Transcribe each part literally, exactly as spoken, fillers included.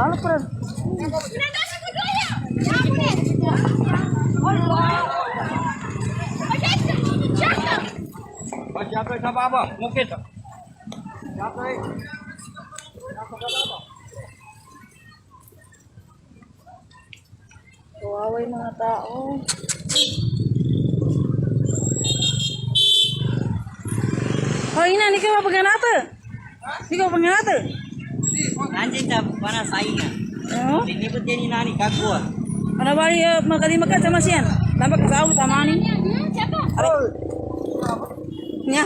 Halo, Fred. Siapa, siapa, apa? Mungkin. Siapa, eh? Kawawa yung mga tao. Hoy, ina, di ka mapanganata? Di ka mapanganata? Anjing ka, panas aing, ah. Oh? Ini pun jadi nani, kaku, ah. Ano ba, eh, makalimakat sama siyan? Tambah kasawa, tama ni. Nya.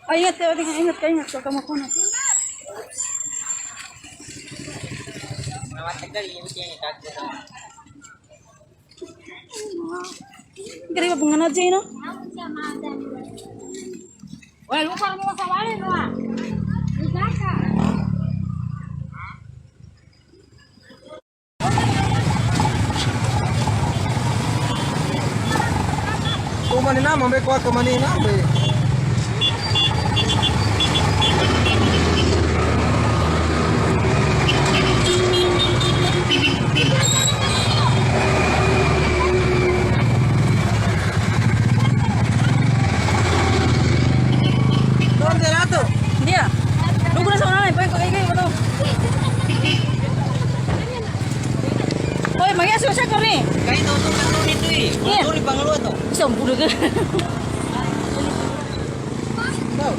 Ay, ingat ka, ingat ka, ingat ka, kamu ko na. Gari ba bunga na dyan, no? Wala, lupa mo sa wali, no? Lupa ka. Kuha ni naman, be, kuha ka man ni naman, be. Diya. Lugo na sa unahan, eh. Pwede ko, eh, eh, ano? Hoy, mangya siya, siya, kami. Kayo daw to, kato nito, eh. Iya. Sorry, pangalo to. Isang bulo ka. Daw.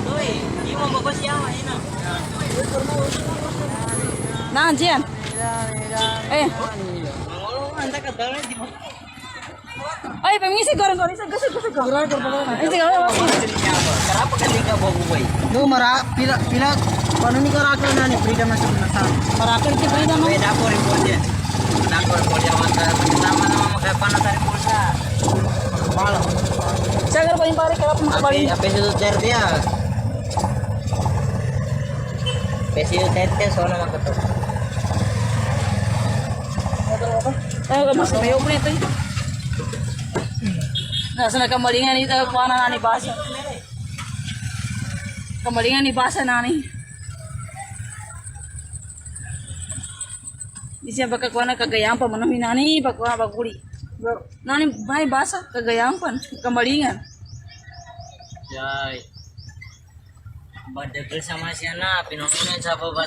Hoy, di mo mabas yawa, ina. Naan, Jen? Eh. Mangalo, anda ka daw, di mo. Ay, pamingisi goreng, goreng, isog, isog, isog. Goreng, goreng, goreng. Ay, sige, ay, ay. Karapa ka di ka bawa, boy. No, mara, pila, pila, paano ni karakal na ni, freedom na sa, na sa. Marakal si freedom, no? Pwede ako report yan. Pwede ako report yan, maka-, sama-sama makapanas sa report sa. Wala. Sagar pa yung pare, karapa makabalik. Ape, ape si Duterte, ah. Ape si Duterte, so naman ka to. Ay, kamu sa mayo ko nito, eh. Nasa na kamalingan ni, eh, kuha na ni basa. Kamalingan ni basa na ni. Di siya baka kuha na kagayampan, manami nani, baka kuha baguli. Nani, bay basa, kagayampan, kamalingan. Yay. Badagel sama siya na, pinupunan sa baba.